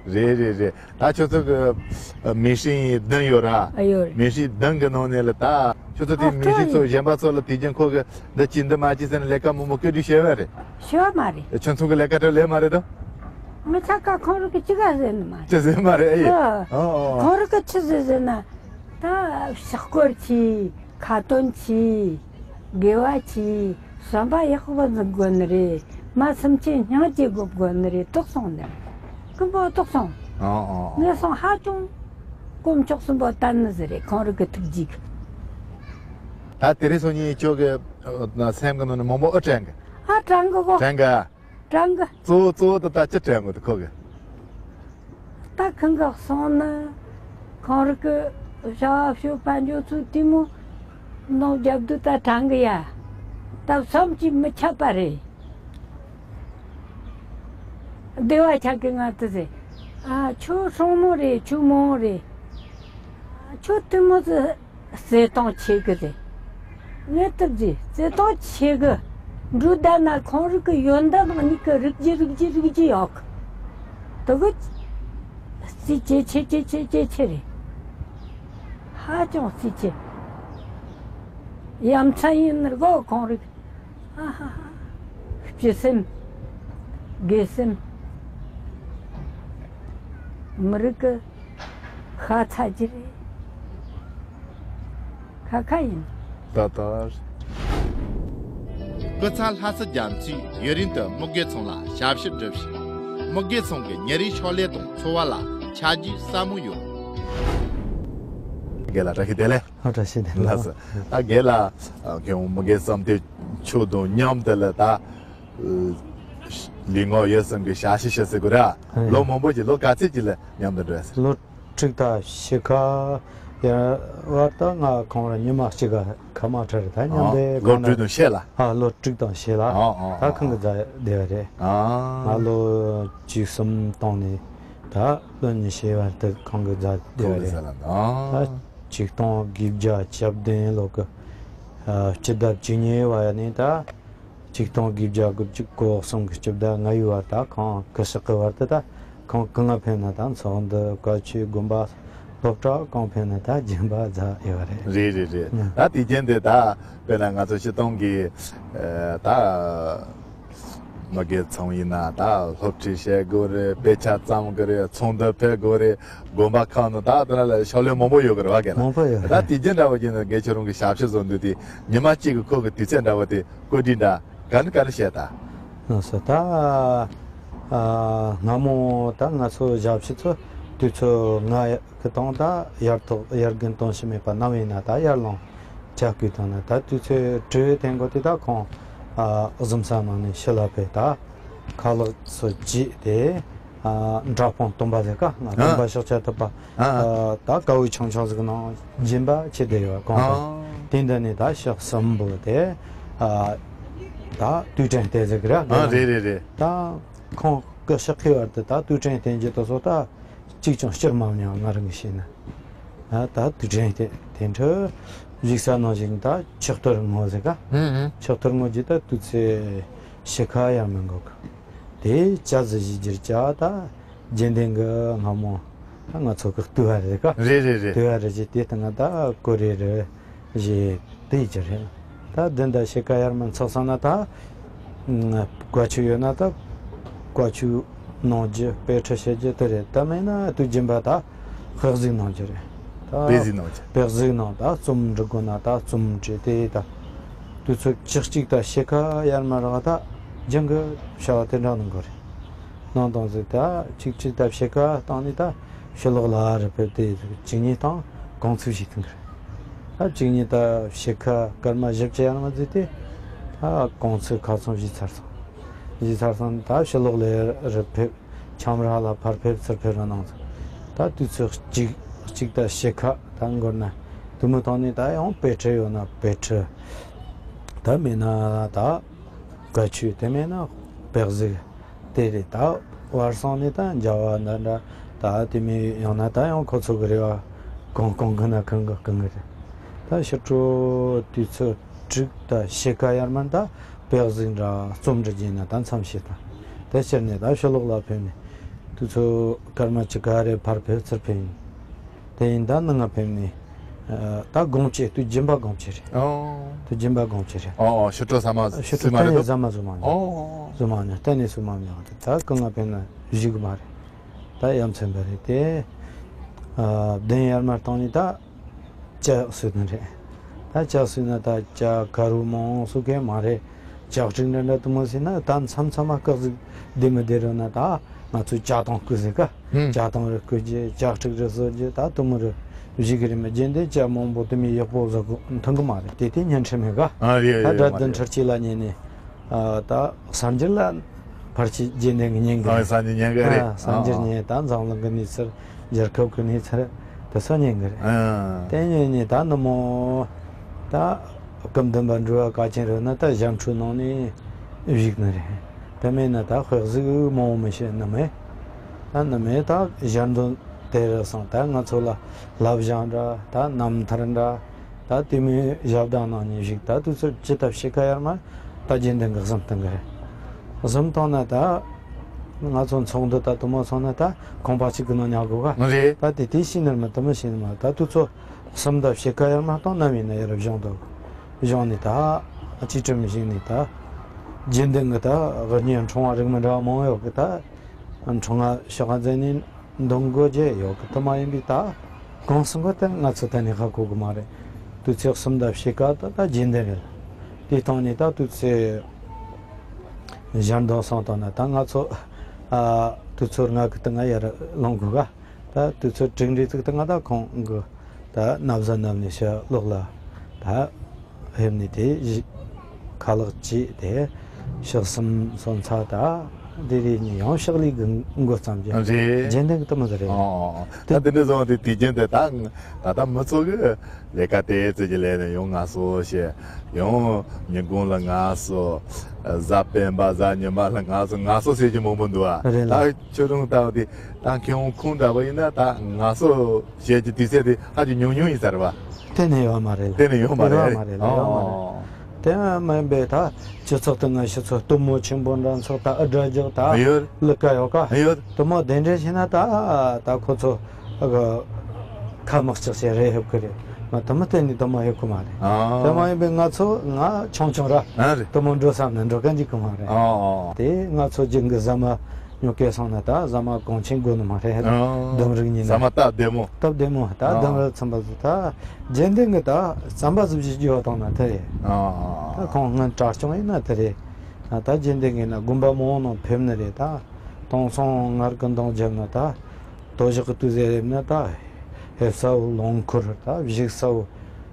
རེད་རེད་རེད། ད་ཁྱོད་ཚོ་གི་མེ་ཤིང་བདུན་ཡོད་ར། ཨ་ཡོད་རེད། མེ་ཤིང་བདུན་གི་ནང་ནས་ལ་ད་ཁྱོད་ཚོ་དེ་ཨ་མེ་ཤིང་ཚོ་གཞན་པ་ཚོ་ལ་དེ་རྒྱུན་ཁོ་གི་འདི་ཅི་འདི་མ་ཅི་ཟེར་ནས་ལས་ཀ་མང་པོ་བཀོད་སྒྲིག་བྱས་པ་རེད། བྱས་པ་མ་རེད། ཁྱོད་ཚོ་གི་ལས་ཀ་དེ་ལས་མ་རེད་དམ། ང་ཚ་ཀ་ཁོང་རུ་གི་ཅི་ག་ཟེར་ནི་མ་རེད། ཅི་ཟེར་མ་རེད་ཨེ་ཡོད། ཨ་ཨ་ཨ། ཁོང་རུ་གི་ཅི་ཟེར་ཟེར་ན། ད་ཕྱག་སྐོར་གྱིས་ཁ་ཏོན་གྱིས་དགེ་བ་གྱིས་བསམ་པ་ཡག་པོ་འཛིན་དགོས་ནི་རེད། མ་སེམས་ཅན་སྙིང་རྗེ་དགོས་དགོས་ནི་རེད། དོག་སོང་ནི་རེད། ཀུན་པོ་དོག་སོང་། ཨོ་ཨོ་ཨོ། ངས་སོང་ཧ་ཅང་དཀོན་མཆོག་གསུམ་པོ་བསྟན་ནི་ཟེར་རེད། ཁོང་རིག་གི་ཐུགས་རྗེ་གི། ད་དེ་རིང་སང་ཉིན་ཁྱོད་ཀྱི་སེམས་ཀྱི་ནང་ནས་མང་པོ་ཨེ་དྲན་གི་ཨ་དྲན་གི་གོ་དྲན་གི་གྲང་གི། གཙོ་བོ་གཙོ་བོ་དེ་ད་ཅི་དྲན་དགོས་དེ་ཁོ་གི། ད་ཁང་ག་སོང་ན། ཁོང་རིག་གི་བྱ་བ་ཤོད་པ་འཇོག་ཚུལ་དེ་མོ་ནང་རྒྱབ་དུས་ད་དྲང་གི་ཡ། ད་བསམ་གྱིས་མི་ཁྱབ་པ་རེད། བདེ་བ་ཆགས་གི་ང་དེ་ཟེར། ཨ་ཁྱོད་སྲུང་མོ་རེད། ཁྱོད་མོ་རེད། ཁྱོད་དེ་མོ་ཟེར། བརྩེ་དུང་ཆེ་གི་རེད། ངས་ཐུབ་རྗེས་བརྩེ་དུང་ཆེ་གི། འབྲུ་ད་ན་ཁོང་རིག་གི་ཡོན་ཏན་གཉིས་ཀྱི་རིག་རྒྱུ་རིག་རྒྱུ་རིག་རྒྱུ་ཡོད་གི། དེ་གི་རྩིས་ཆེ་ཆེ་ཆེ་ཆེ་ཆེ་ཆེ་རེད། ཧ་ཅང་རྩིས་ཆེ། ཡ་མཚན་ཡིན་ནི་གོ་ཁོང་རིག་ཨ་ཧ་ཧ། སྤྱི་སེམས། དགེ་སེམས། མི་རིགས་ཀྱི་ཤ་ཚ་ཅི་རེད། ཁ་ཁ་ཡིན། ད་ལྟ། སྐུ་ཚ་ལྷ་ས་རྒྱ་མཚོས་ཡུན་རིང་དུ་མི་དགེ་ཚང་ལ་ཞབས་ཕྱི་བསྒྲུབས་ཤིང་། མི་དགེ་ཚང་གི་ཉིན་རེའི་ཕྱག་ལས་དང་འཚོ་བ་ལ་ཆ་རྒྱུས་ཟབ་མོ་ཡོད། རྒན་ལགས་བཀྲ་ཤིས་བདེ་ལེགས། ཨ་བཀྲ་ཤིས་བདེ་ལེགས། ལགས་སོ། ད་རྒན་ལགས་ཁྱེད་མི་དགེ་བསམ་གཏན་མཆོག་དང་མཉམ་དུ་ལ་ད། ལུས་ངག་ཡིད་གསུམ་གྱི་ཞབས་ཕྱི་ཞུ་ཟེར་དགོས་ར། ཨེ། ལོ་མང་པོ་ཅིག་ལོ་ག་ཚོད་ཅིག་ལ་མཉམ་དུ་འགྲོ་ཡ་ཟེར། ལོ་དྲུག་དང་ཕྱེད་ཀ་ཡར་བར་དུ་ང་ཁོང་ར་ཉི་མ་གཅིག་ག་ཁ་མ་ཁྲལ་རེད། ད་མཉམ་དུ་ཨ། ལོ་ཁོང་ར་དྲུག་དང་ཕྱེད་ལ། ཨ་ལོ་དྲུག་དང་ཕྱེད་ལ། ཨ་ཨ་ད་ཨ་ཁོང་གི་རྩ་བདེ་བ་རེད། ཨ། ང་ལོ་བཅུ་གསུམ་བཏང་ནས་ད་ལོ་ཉི་ཤུ་བར་དུ་ཁོང་གི་རྩ་བདེ་བ་ཁོང་གི་རེད། རྩ་ལ་ཨ། ད་ཆིག་སྟོང་དགུ་བརྒྱ་བཅུ་བདུན་ལོ་གི་ཨ་སྤྱི་ཟླ་བཅུ་གཉིས་པ་ནས་ད། ཆིག་སྟོང་དགུ་བརྒྱ་དགུ་བཅུ་གོ་གསུམ་གྱི་སྤྱི་ཟླ་ལྔ་པའི་བར་དུ་ཁོང་སྐུ་གཤེགས་ཀྱི་བར་དུ་ད་ཁོང་གང་ང་ཕེབས་ན་ད་ཚོགས་འདུ་བཀའ་ཆོས་དགོན་པ་སློབ་གྲྭ་གང་ཕེབས་ན་ད་སྦྱིན་པ་མཛད་ཡོད་རེད། རེད་རེད་རེད། ཨ། ད་དེ་རྐྱེན་དེ་ད་དཔེར་ན་ང་ཚོ་སྤྱིར་བཏང་གི་ཨ་ད་མི་སྒེར་ཚང་ཡིན་ན་ད་སློབ་ཁྲིད་བྱེད་དགོས་རེད། དཔེ་ཆ་བརྩམ་དགོས་རེད། ཚོགས་འདུ་ཕེབས་དགོས་རེད། དགོན་པ་ཁག་ནང་ད་དེ་ལ་ཕྱག་ལས་མང་པོ་ཡོད་གི་རེད་བ། གན་ན་མང་པོ་ཡོད་ད་རེད། དེ་རྐྱེན་འདྲ་བོ་ཅིག་ནི་དགེ་ཆོས་རང་གི་ཞབས་ཕྱི་བཟོ་འདུག་དེ་ཉི་མ་གཅིག་གི་ཁོ་གི་དུས་ཚོད་འདྲ་བོ་དེ་བཀོད་སྒྲིག་འདྲ་ག་འདྲ་ག་འདྲ་བྱས་ད། ལགས་སོ། ད་ཨ་སྔ་མོ་ད་ང་ཚོ་ཞབས་ཕྱི་ཚོ་དུས་ཚོད་ལྔ་གི་སྟེང་ད་ཡར་ཐོག་ཡར་རྒན་དོན་ཞིག་མེད་པ་ནམ་ཡིན་ན་ད་ཡར་ལངས་ཇ་སྐུལ་བཏང་ན་ད་དུས་ཚོད་དྲུག་དེ་འགོ་དེ་ད་ཁོང་ཨ་གཟིམ་ས་ནང་ནས་ཕྱི་ལ་ཕེབས། ད་ཁ་ལག་ཚོ་བརྗེས་ཏེ་ཨ་འདྲ་དཔོན་སྟོན་པ་ཟེར་ཀ་ང་སྟོན་པ་ཨ་ཤོག་ཆ་ཐུབ་པ། ཨ། ཨ་ད་ཀ་བུ་ཆུང་ཆུང་ཟིག་ནང་སྦྱིན་པ་བྱེད་བསྡད་ཡོད་གོང་དུ། ཨ། དེ་འདི་ནས་ད་ཞག་གསུམ་པོ་དེ་ཨ་ད་དུས་དྲན་དེ་ཟིག་ར། ཨ་རེད་རེད་རེད། ད་ཁོང་སྐུ་གཤེགས་ཀྱི་བར་དུ་ད་དུས་དྲན་དེ་འཇི་ཏོ་སོ་ད་གཅིག་ཀྱང་སྐྱུར་མ་མྱོང་། ང་རང་གི་ཤེས་ན། ཨ་ད་དུས་དྲན་དེ་དེ་འཕྲོ་བཞུགས་ས་ནང་བཞིན་ད་ཆོག་ཐུར་ངོ་ཟེར་ཀ་ཧུམ་ཧུམ། ཆོག་ཐུར་ངོ་ཇི་ད་དུས་ཚོད་ཕྱེད་ཀ་ཡར་མི་འགོར་གི། དེ་ཇ་ཟི་བཞི་འགྱུར་ཇ་ད་རྗེས་ལྡན་གི་སྔ་མོ་ད་ང་ཚོ་གི་ལྟོས་བ་རེད་ཀ་རེད་རེད་རེད། ལྟོས་བ་རེད་ཅེས་དེ་ལྟ་ང་ད་ཀོ་རེ་རེད་ཞེས་དེ་ཡི་ཅི་རེད། ད་བདུན་དང་ཕྱེད་ཀ་ཡར་མར་འཚོགས་སོང་ན་ད་ཨ་བཀའ་ཆོས་ཡོད་ན་ད་བཀའ་ཆོས་གནང་རྒྱུ་དཔེ་ཁྲིད་བྱེད་རྒྱུ་དེ་རེད། ད་མེད་ན་དུས་རྒྱུན་པ་ད་དཔེ་གཟིགས་གནང་རྒྱུ་རེད། ད་དཔེ་གཟིགས་གནང་རྒྱུ། དཔེ་གཟིགས་གནང་ད་རྩོམ་འབྲི་དགོས་ན་ད་རྩོམ་འབྲི་དེ་ད། དུས་ཚོད་བཅུ་གཅིག་དང་ཕྱེད་ཀ་ཡར་མར་རག་ད་རྒྱང་གི་བྱ་བ་དེ་འདྲ་གནང་དགོས་རེད། གནང་དང་ཟིག་ད་གཅིག་གཅིག་དང་ཕྱེད་ཀ་བཏང་ནས་ད་ཕྱི་ལོགས་ལ་རུ་ཕེབས་ཏེ་གཅིག་གཉིས་དང་གུང་ཚིགས་ཞིག་ཐུང་གི་རེད། ད་གཅིག་གཉིས་དང་ཕྱེད་ཀ་སྐར་མ་བཞི་བཅུ་ཡར་མར་ཟིག་དེ་ད་གུང་ཚིགས་ཁ་ཚང་བཞེས་ཚར་སོང་། བཞེས་ཚར་སོང་ད་ཕྱི་ལོགས་ལ་རུ་ཕེབས། ཁྱམས་ར་ལ་ཕར་ཕེབས་ཚུར་ཕེབས་ར་གནང་ཚུལ། ད་དུས་ཚོད་གཅིག་གཅིག་དང་ཕྱེད་ཀ་ད་འགོར་ན་དུ་མི་བཏང་ནས་ད་ཡང་དཔེ་ཁྲིད་ཡོད་ན་དཔེ་ཁྲིད། ད་མེད་ན་ད་བཀའ་ཆོས། དེ་མེད་ན་དཔེ་གཟིགས། དེ་རེད། ད་བར་སང་ནས་ད་མཇལ་བ་འདྲ་འདྲ་ད་དེ་མིན་ཡང་ན་ད་ཡང་ཁོ་ཚོ་གི་རེ་བ་གང་གང་གི་ན་གང་གི་གང་གི་རེད། ད་ཕྱི་དྲོ་དུས་ཚོད་དྲུག་དང་ཕྱེད་ཀ་ཡར་མར་ད་དཔེ་གཟིགས་འདྲ་རྩོམ་འབྲི་རྒྱུ་ཡིན་ན་ད་མཚམས་བཞག་ད། དེ་ཕྱིར་ནས་ད་ཕྱི་ལོགས་ལ་ཕེབས་ནས་དུས་ཚོད་སྐར་མ་བཅུ་ག་རེ་ཕར་ཕེབས་ཚུར་ཕེབས་ཡིན། དེ་ཡིན་ད་ནང་ང་ཕེབས་ནས་ད་དགོང་ཅི་དུས་སྦྱིན་པ་དགོང་ཅི་རེད། ཨོ། དུས་སྦྱིན་པ་དགོང་ཅི་རེད། ཨོ་ཨོ། ཕྱི་དྲོ་ཟ་མ་ཕྱི་དྲོ་ཟ་མ་གཏན་རེད་ནས་དོ། ཟ་མ་ཟ་མ་མྱོང་། ཨོ། ཟ་མ་མྱོང་། གཏན་ནས་ཟ་མ་མྱོང་། ད་གང་ང་ཕེབས་ན་བཞུགས་གི་མ་རེད། ད་ཡ་མཚན་པ་རེད་དེ། ཨ་བདུན་ཡར་མར་བཏང་ནས་ད་ཇ་ཟོས་ནི་རེད། ད་ཇ་ཟོས་ན་ད་ཇ་དཀར་པོ་མང་ཟོས་མཁན་མ་རེད། ཇ་ཕྲུག་འདྲ་འདྲ་དུ་མོ་ཟོས་ན་ད་མཚམས་མཚམས་མ་སྐག་ཟིག་བདེ་མི་བདེ་རུ་ན་ད་ང་ཚོས་ཇ་དང་སྐུ་ཟེར་ཀ་ཧུམ། ཇ་དང་རུ་སྐུ་རྒྱུ་ཇ་ཕྲུག་རུ་ཟོ་རྒྱུ་ད་དུ་མོ་རུ་བཞི་གི་རེད། མི་རྒྱུན་དེ་ཇ་མང་པོ་དུ་མི་ཡག་པོ་ཟ་གི་འཐུང་གི་མ་རེད། དེ་དེ་བརྙན་འཕྲིན་མེད་ཀ་ཨ་རེད། ད་རེད་དགྲ་མ་བདུན་རེད། ཁྲི་གཅིག་ལ་ཉན་ནས་ཨ་ད་གསར་འགྱུར་ལ་ཕར་ཆེ་རྗེས་འདེད་ངི་ཉན་གི་ཨ་རེད། གསར་འགྱུར་ཉན་གི་རེད། ཨ་གསར་འགྱུར་ཨ་ཉན་ད་འཛམ་གླིང་གི་གནས་ཚུལ་རྒྱལ་ཁབ་ཀྱི་གནས་ཚུལ་དེ་ཚོ་ཉན་གི་རེད། ཨ་དེ་ཉན་ནས་ད་ནུབ་མོ་ད་སྐུ་མདུན་པ་འགྲུལ་བ་ག་ཅན་རེད་ན་ད་ཞབས་ཁྲུས་གནང་ནས་བཞུགས་ནི་རེད། དེ་མེད་ན་ད་དཔེ་གཟིགས་མང་བོ་མི་ཤེས་ནི་མེད། ད་ནི་མེད་ད་ཞལ་འདོན་དེ་རེད་སོང་ད་ང་ཚོ་ལ་བསླབ་བྱ་འདྲ་ད་རྣམ་ཐར་འདྲ་ད་དེ་མོའི་ཞབས་བརྟན་གནང་ནས་བཞུགས། ད་དུས་ཚོད་ཇི་ལྟར་ཕྱེད་ཀ་ཡར་མར་ད་རྗེས་འདེད་གི་གཟིམ་སྟེང་གི་རེད། གཟིམ་སྟེང་ན་ད་ང་ཚོ་ཚོགས་འདུ་ད་དུ་མོ་ཚོགས་ན་ད་ཁང་པ་གཅིག་གི་ནང་ཉལ་དགོས་ག་རེད། ད་དེ་དེ་ཤེས་ནི་མ་དུ་མོ་ཤེས་ནི་མ་ད་དུས་ཚོད་གསུམ་དང་ཕྱེད་ཀ་ཡར་མར་བཏང་ནམ་ཡིན་ན་ཡར་བཞེངས་འདུག་བཞེངས་ནས་ད་ཅི་དྲིམ་བཞེངས་ནས་ད་རྗེས་འདེད་གི་ད་དབུ་བརྙེས་འཁྲུངས་པ་རིགས་མི་འདྲ་བ་མང་ཡོད་གི་ད་འཁྲུངས་པ་ཤོག་ཁ་མཛད་ནས། འདོན་དགོས་རྒྱུ་ཡོད་གི་དུ་མ་ཡིན་པའི་ད་གང་གསུང་གི་ད་ང་ཚོ་ད་ནི་ཧ་གོ་གི་མ་རེད། དུས་ཚོད་གསུམ་དང་ཕྱེད་ཀ་ད་ད་རྗེས་འདེད་རེད། དེ་སྟེང་ནས་ད་དུས་ཚོད་ཞལ་འདོན་སོང་དང་ན་ད་ང་ཚོ་ཨ་དུས་ཚོད་ལྔ་གི་སྟེང་ང་ཡར་ལངས་དགོས་ག་ད་དུས་ཚོད་དྲུག་འདྲའི་ཚིག་ད་ང་ད་ཁོང་གི་ད་ན་བཟའ་མནབས་ནས་ཕྱི་ལོགས་ལ་ད། ཕེབས་ནས་དེ་བཞི་ཁ་ལག་བཅས་དེ་ཕྱག་གསུམ་སོང་ཚར་ད་དེ་རེད་ནས་ཡང་ཕྱག་ལས་གི་འགོ་བརྩམས་ཀྱི་རེད། རྗེས་འདེད་གི་དུ་མ་དེ་རེད། ཨོ་ད་དེ་འདྲ་བཟོ་དེ་དུས་རྒྱུན་དེ་ད་ད་ལྟ་མི་ཚོ་གི་ལས་ཀ་དེ་ཙི་གི་ལས་ནས་ཡང་ང་སོ་ཞེས་ཡང་ཉིན་གུང་ལ་ང་སོ་གཟའ་སྤེན་པ་གཟའ་ཉི་མ་ལ་ང་སོ་ང་སོ་ཟེར་གྱི་མང་པོ་འདུག་ཨ། རེད་ལ། ད་ཁྱོད་རང་ལྟ་བུ་དེ་ད་མཁས་དབང་ཁོང་འདྲ་བ་ཡིན་ན་ད་ང་སོ། བྱེད་ཀྱི་དུས་ཚོད་དེ་ཧ་ཅང་ཉུང་ཉུང་ཡིན་ས་རེད་བ། གཏན་ནས་ཡོད་མ་རེད་ལ། གཏན་ནས་ཡོད་མ་རེད། ཡོད་མ་རེད་ལ། ཡོད་མ་རེད། ཨོ། དེ་མིན་པའི་ད་སྤྱི་ཚོགས་དེ་ང་ཕྱི་ཚོ་སྟོན་མོ་ཆེན་པོ་འདྲ་ཚོ་ད་ཨ་དྲ་རྒྱག་ད་ཡོད། ལི་ཀ་ཡོད་ཀ་ཡོད། དེ་མོ་གདན་འདྲེན་བྱས་ན་ད་ད་ཁོ་ཚོ་ཨ་གི་ཁ་མི་ལྕགས་བྱས་རེ་ཧེབ་གི་རེད། ང་དེ་མོ་གཏན་ནས་དེ་མོ་ཧེབ་གི་མ་རེད། ཨ། དེ་མ་ཡིན་པའི་ང་ཚོ་ང་ཆུང་ཆུང་ར་ཨ་རེད། དེ་མོ་འགྲོ་བསམ་ནས་འགྲོ་ག་འཇུག་གི་མ་རེད། ཨ། དེ་ང་ཚོ་རྒྱུན་གི་ཟ་མ་ཉོ་སྐལ་སོང་ན་ད་ཟ་མ་གོང་ཆེན་དགོས་ནི་མ་རེད། ཨ། ལྡུམ་ར་གཉིས་ན། ཟ་མ་སྟབས་བདེ་མོ། སྟབས་བདེ་མོ་ད། ཨ། ལྡུམ་ར་ཚན་པ་ཟིག་ད་རྒྱུན་ལྡན་གི་ད་རྩམ་པ་ཟིག་བཞི་རྒྱུ་བ་བཏང་ན་དེ་རེད། ཨ། ད་ཁོང་སྔོན་གྲྭ་སྐྱོང་ཡིན་ན་དེ་རེད། ད་རྒྱུན་ལྡན་གི་ན་དགོན་པ་མང་ནང་ཕེབས་ནི་རེད་ད། དེང་སང་ངར་གི་འདང་རྒྱབ་ན་ད། དོ་ཞག་གི་དུས་ཟེར་ཡིན་ན་ད། ཕེབས་ས་བོ་རླངས་འཁོར་ད་བཞུགས་ས་བོ།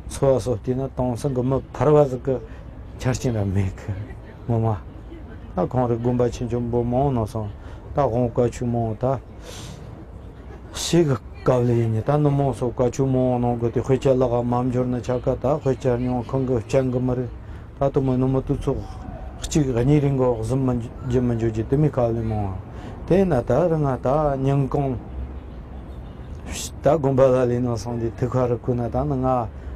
འཚོ་བ་སོགས་བལྟས་ན་དེང་སང་གི་མི་ཕལ་བ་ཟིག་གི་ཆ་རྐྱེན་ར་མེད་གི། ངོ་མ། ད་ཁོང་རི་དགོན་པ་ཆེ་ཆུང་པོ་མང་ནང་སོང་ད་དབང་བཀའ་ཆོས་མང་ད། ཤེས་གི་སྐབས་ལ་ཡིན་ནི་ད་ནུབ་མོ་སོགས་བཀའ་ཆོས་མང་ནང་གི་དེ་དཔེ་ཆ་ལག་མ་འབྱོར་ན་ཆ་ག་ད་དཔེ་ཆ་རྙིང་ཁང་གི་སྤྱན་གི་མི་རེད། ད་དུང་མི་ནུབ་མོ་དུས་ཚོད་གཅིག་གཉིས་རིང་གི་གཟིམ་མི་རྒྱུ་མི་འཇུག་རྒྱུ་དེ་མི་ཁ་ལས་མང་བ། དེ་ན་ད་རི་ང་ད་ཉིན་གུང་ད་དགོན་པ་ལ་ལས་ནང་སོང་དེ་དུས་ཁ་རི་ཁུ་ན་ད་ནི་ང་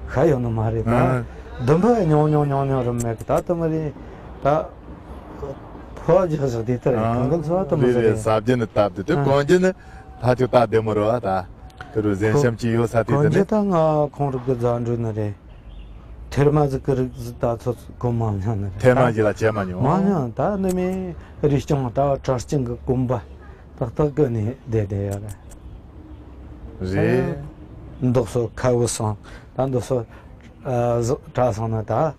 ཤ་ཡོད་ནི་མ་རེད་ད། ཨ། དུམ་བུ་ཉུང་ཉུང་ཉུང་ཉུང་རི་མེད་གི་ད་དུ་མི་རེད་ད། ཕོ་རྒྱག་ཟག་དེ་ལྟར་རེད། ཨ། གང་གི་འཚོ་བ་དུ་མི་རེད་ཟེར་རེད། རེད། ཟ་རྒྱུ་ནི་སྟབས་བདེ་དེ། ཨ། གོན་རྒྱུ་ནི་ད་ཅིག་སྟབས་བདེ་མོ་རེད་བ་ད། དེ་རུ་གཟན་ཤམ་གྱི་ཡོད་ས་དེ་དེ་གོན་རྒྱུ་ནི། ད་ང་ཁོང་རིག་གི་རྫ་འགྲོ་ནི་རེད། ཐེར་མ་ཟིག་གི་རིགས་ཟིག་ད་ཚོ་གོན་མ་མྱོང་ནི་རེད། ཐེར་མ་ད་ཟིག་ལ་བྱས་མ་མྱོང་། མ་མྱོང་། ད་ནི་མི་རིགས་སྐྱོང་ད་གྲྭ་རྐྱང་གི་གོན་པ་ཏག་ཏག་གི་ནི་བསྡད་བསྡད་ཡོད་རེད། རེད། ད་འདུག་སོ་ཁ་བུ་སོང་ད་འདུག་སོ་ཨ་ཟོ་གྲྭ་སོང་ན་ད་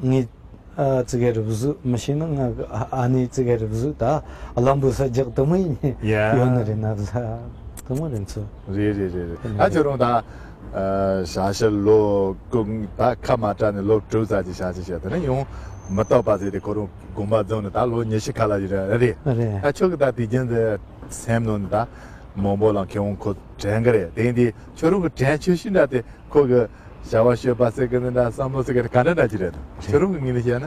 ངས་ཨ་ཙི་གེ་རུ་བཟོས་མི་ཤེས་ན་ང་གི་ཨ་ཨ་ནེ་ཙི་གེ་རུ་བཟོས་ད་ལམ་བུ་ས་རྒྱག་དུ་མི་ཡིན། ཡ། ཡོད་ནི་རེད་ན་ཟ་དུ་མི་རེད་ཚོ། རེད་རེད་རེད་རེད། ཨ་ཁྱོད་རང་ད་ཨ་ཞག་ཤར་ལོ་ཀུན་ད་ཁ་མ་བྲལ་ནས་ལོ་དྲུག་ཙམ་གྱི་ཞག་ཅིག་བྱས་དེ་ནས་ཡང་མི་རྟག་པ་ཟེར་ཏེ་ཁོ་རང་དགོན་པ་འཛོམས་ནས་ད་ལོ་ཉི་ཤུ་ཁ་ལ་ཡོད་རེད་རེད། རེད། ཨ་ཁྱོད་ཀྱི་ད་དེ་རྒྱུན་དུ་སེམས་ནང་ནས་ད་མང་པོ་ལ་མཁས་དབང་ཁོ་དྲན་གི་རེད། དེ་ཡིན་དུས་ཁྱོད་རང་གི་དྲན་ཆོས་ཤིག་འདྲ་དེ་ཁོ་གི་བྱ་བ་སྤྱོད་པ་ཟེར་གི་ནི་འདྲ་བསམ་བློ་ཟེར་གི་ག་འདྲ་འདྲ་ཅིག་རེད། ཁྱོད་རང་གི་ངོས་ནས་བཤད་ན།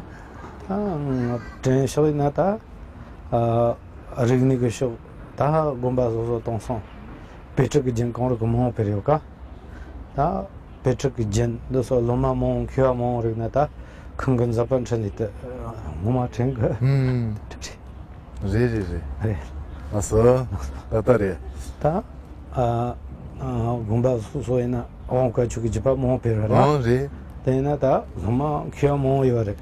ད་དྲན་ཤོག་ཡིན་ན་ད་ཨ་རིག་གནས་ཀྱི་ཕྱོགས་ད་དགོན་པ་སོ་སོ་དེང་སང་དཔེ་ཁྲིད་ཀྱི་རྒྱུན་གང་རུ་གི་མང་བོ་སྤེལ་ཡོད་ཀ་ད་དཔེ་ཁྲིད་ཀྱི་རྒྱུན་འདི་སོགས་སློབ་མ་མང་བོ་མཁས་པ་མང་བོ་རིག་ན་ད་ཁོང་གི་མཛད་པ་འཕྲིན་ལས་དེ་ངོ་མ་དྲན་གི། ཨུམ། རེད་རེད་རེད། རེད། ལགས་སོ། ད་ལྟ་རེད། ད་ཨ་ཨ་དགོན་པ་སོ་སོ་ཡིན་ན་དབང་བཀའ་ཆོས་ཀྱི་བརྒྱུད་པ་མང་བོ་སྤེལ་བ་རེད། ཨང་རེད། དེ་ཡིན་ན་ད་སློབ་མ་མཁས་པ་མང་བོ་ཡོད་རེད།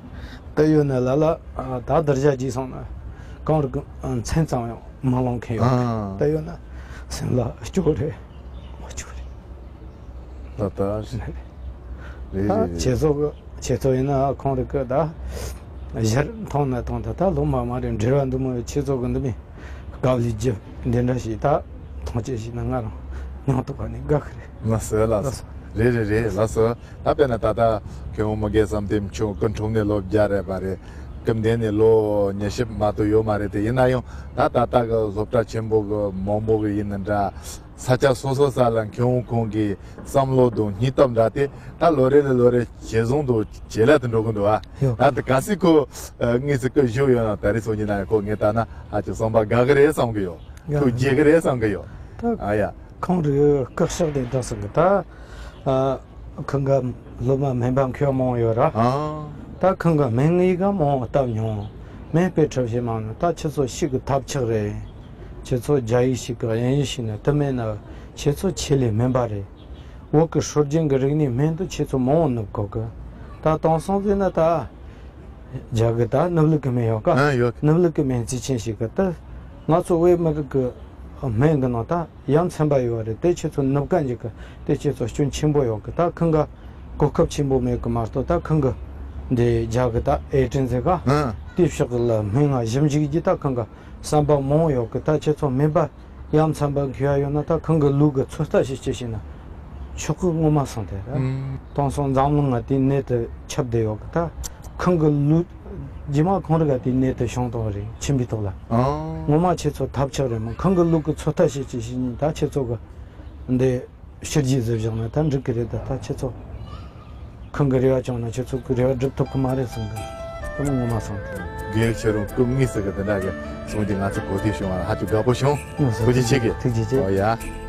དེ་ཡོད་ན་ལ་ལ་ཨ་ད་སྡེར་རྒྱ་རྗེས་སོང་ན་གང་རུ་གི་ཨ་མཚན་ཙམ་ཡང་མ་ལོངས་མཁན་ཡོད་རེད། ཨང་། དེ་ཡོད་ན་སེམས་ལ་སྐྱོ་རེད། མ་སྐྱོ་རེད། ད་ད་རེད། རེད་ད་རེད་ཁྱེད་རེད། ཚོ་གི་ཁྱེད་ཚོ་ཡིན་ན་ཁོང་རིག་གི་ད་གཞིར་མཐོང་ན་མཐོང་ད་ད་སློབ་མ་མ་རེད། འབྲེལ་བ་འདི་མོ་ཡོད། ཁྱེད་ཚོ་གི་འདི་མི་དཀའ་ལས་བརྒྱབ་འདི་འདྲ་ཞིག་ད་མཐོང་ཆེན་ཞིག་ན་ང་རང་སྙིང་སྟོབས་ཁ་ནས་དགའ་གི་རེད། ལགས་སོ་ལགས་སོ། རེད་རེད་རེད། ལགས་སོ། ད་དཔེར་ན་ད་ལྟ་མཁས་དབང་མི་དགེ་བསམ་གཏན་མཆོག་སྐུ་འཁྲུངས་ནས་ལོ་བརྒྱ་རེད་པ་རེད། སྐུ་འདས་ནས་ལོ་ཉི་ཤུ་མ་གཏོགས་ཡོད་མ་རེད་དེ། ཡིན་ན་ཡང་ད་ད་ལྟ་གི་སློབ་གྲྭ་ཆེན་པོ་གི་མང་པོ་གི་ཡིན་ན་འདྲ། ས་ཆ་སོ་སོ་ས་ལ་མཁས་དབང་ཁོང་གི་བསམ་བློ་དང་སྙིང་སྟོབས་འདྲ་དེ་ད་ལོ་རེ་ལ་ལོ་རེ་ཇེ་བཟང་དང་ཇེ་ལེགས་དུ་འགྲོ་གི་འདུག་ཨ། ཡོད། ད་ལྟ་གལ་སྲིད་ཁོ་དངོས་སུ་སྐུ་བཞུགས་ཡོད་ན་ད་རེས་སང་ཉིན་ན་ཁོ་ངས་ལྟ་ན་ཧ་ཅང་བསམ་པ་དགའ་གི་རེད་བསམ་གི་ཡོད། དགའ་ཐུགས་དགྱེས་གི་རེད་བསམ་གི་ཡོད། ད་ཨ་ཡ། ཁོང་རིག་སྐུ་གཤེགས་དེ་འདྲ་སོང་གི་ད། ཨ། ཁོང་གི་སློབ་མ་སྨན་པ་མཁས་པ་མང་ཡོད་ར། ཨང་། ད་ཁོང་གི་སྨན་ངའི་ག་མང་བ་བཏབ་མྱོང་། སྨན་དཔེ་ཁྲིད་བྱེད་མང་ནི་ད་ཁྱེད་ཚོ་ཤི་གི་ཐབས་ཆག་རེད། ཁྱེད་ཚོ་རྒྱ་ཡིག་ཤེས་གི་དབྱིན་ཡིག་ཤེས་ནི་དེ་མེད་ན་ཁྱེད་ཚོ་ཆེད་ལས་སྨན་པ་རེད། བོད་གི་སྲོལ་རྒྱུན་གི་རིག་གནས་སྨན་དུ་ཁྱེད་ཚོ་མང་བོ་ནུབ་དགོས་གི། ད་དེང་སང་ཟེར་ན་ད། རྒྱ་གི་ད་ནུབ་ལུགས་གི་སྨན་ཡོད་ཀ་ཨ་ཡོད། ནུབ་ལུགས་གི་སྨན་རྩིས་ཆེན་ཞིག་གི་ད། ང་ཚོ་བོད་མི་རིགས་གི་སྨན་གི་ནང་ད་ཡ་མཚན་པ་ཡོད་རེད། དེ་ཁྱེད་ཚོ་ནུབ་ག་འཇུག་གི། དེ་ཁྱེད་ཚོ་སྐྱོན་ཆེན་པོ་ཡོད་གི། ད་ཁོང་ག་གོ་སྐབས་ཆེན་པོ་མེད་གི་མ་གཏོགས་ད་ཁོང་གི་འདི་རྒྱ་གི་ད་ཨེ་ཀྲིན་ཟེར་ག་ཨ་དེ་ཕྱོགས་ལ་སྨན་ང་ཞིབ་འཇུག་གི་ད་ཁོང་ག་བསམ་པ་མང་ཡོད་གི། ད་ཁྱེད་ཚོ་སྨན་པ་ཡ་མཚན་པ་མཁས་པ་ཡོད་ན་ད་ཁོང་གི་ལུགས་གི་ཚོད་ལྟ་ཞིག་བྱེད་ཤེས་ན་ཆོག་གི་ངོ་མ་སོང་དེ་ར། ཨུམ། དེང་སང་འཛམ་གླིང་ང་དེ་གནད་དུ་ཁྱབ་བསྡད་ཡོད་གི། ད་ཁོང་གི་ལུགས་རྗེས་མ་ཁོང་རིག་ག་དེ་གནད་དུ་བྱུང་དང་རེད་ཁྱིམ་པའི་ཐོག་ལ། ཨང་། ངོ་མ་ཁྱེད་ཚོ་ཐབས་ཆག་རེད་མོ། ཁོང་གི་ལུགས་གི་ཚོད་ལྟ་བྱེད་ཅིག་ཞིག་ད་ཁྱེད་ཚོ་གི་འདི་ཕྱི་རྒྱལ་ཟེར་བཞག་ན་ད་འགྲིག་གི་རེད། ད་ད་ཁྱེད་ཚོ་ཁོང་གི་རེ་བ་བཅངས་ན་ཁྱེད་ཚོ་གི་རེ་བ་སྒྲུབ་ཐུབ་གི་མ་རེད་བསམ་གི། དེ་མོ་ངོ་མ་སོང་དེ། དགེ་ཁྱེད་རང་སྐུ་དངོས་སུ་གི་དེ་འདྲ་གི་གསུང་རྒྱུ་ང་ཚོ་གོ་ཐོས་བྱུང་བ་ཧ་ཅང་དགའ་པོ་བྱུང་། ཐུགས་རྗེ་ཆེ་གི། ཐུགས་རྗེ་ཆེ། ཨོ་ཡ།